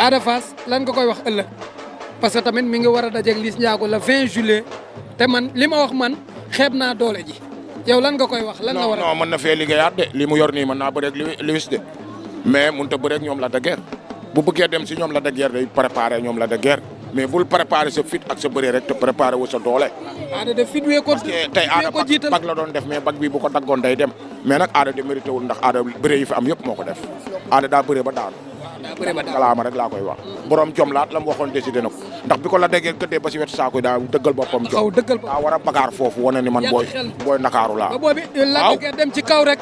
Ada Fass lan nga koy wax ëllëg parce que tamit mi ngi war a dajeeg Liss Ndiago le 20 juillet te man li ma wax man xeeb naa doole ji yow lan nga koy wax. lan la war a non mën na fee liggéeyaat de li mu yor nii mën naa bëreeg Liss de mais mënut a bëreeg ñoom la de guerre bu bëggee dem si ñoom la de guerre day préparé ñoom la de guerre mais bul préparé sa fit ak sa bëree rek te préparé wu sa doole. Ada de fit wee ko tey Ada bag la doon def mais bag bi bu ko daggoon day dem mais nag Ada de mérité wul ndax Ada bëree yi fi am yëpp moo ko def Ada daa bëree ba daanu. kalaama rek laa koy wax borom jom laat la mu waxoon décidé na ko ndax bi ko la déggee këddee ba si wetu saako yi daa dëggal boppam jom daa war a bagaar foofu wane ni man booy Ndakaaru laa waaw dem ci kaw rek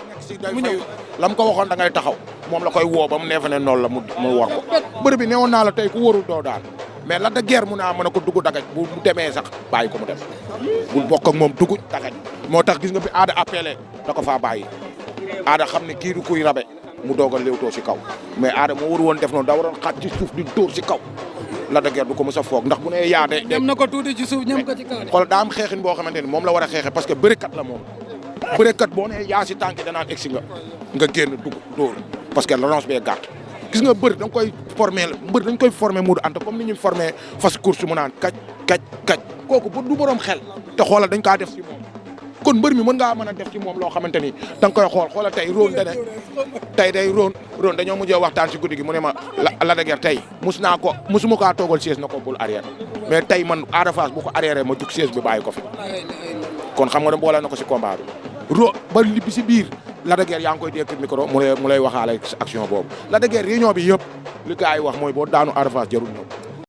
mu ñëw la mu ko waxoon da ngay taxaw moom la koy woo ba mu neefe ne noonu la mu war ko bëri bi newoon naa la tey ku wóorul doo daal mais la de guerre mu naa mën a ko dugg dagaj bu demee sax bàyyi ko mu dem bul bokk ak moom dugg dagaj moo tax gis nga bi Ada appelé da ko faa bàyyi Ada xam ne kii du kuy rabe mu doog a léewtoo si kaw mais Ada moo war woon def noonu daa waroon xaaj ci suuf di dóor si kaw la de guerre du ko mës a foog ndax bu nee yaa de dem na ko tuuti ci suuf ñam ko ci kaw xool daa am xeexin boo xamante ni moom la war a xeexe parce que bërikat la moom bërikat boo nee yaa si tànk danaan egsi nga génn dugg dóor parce que l'annonce bee gàtt gis nga mbër da nga koy formé Modou Anta comme ni ñu formé fas course mu naan kaj kooku du borom xel te xoolal dañ kaa def si moom kon mbër mi mën ngaa mën a def ci moom loo xamante ni da nga koy xoolal tey Ron dane tey day Ron dañoo mujjee waxtaan si guddi gi mu ne ma la de guerre tey musuma kaa toogal siège na ko bul arrière mais tey man Ada Fass bu ko arrière ma jug siège bi bàyyi ko fi kon xam nga ne boole na ko si combat bi ba li bi si biir la de guerre yaa ngi koy dégg micro mu lay waxaale action boobu la de guerre réunion bi yëpp li gars yi wax mooy boo daanu Ada Fass jarul ñëw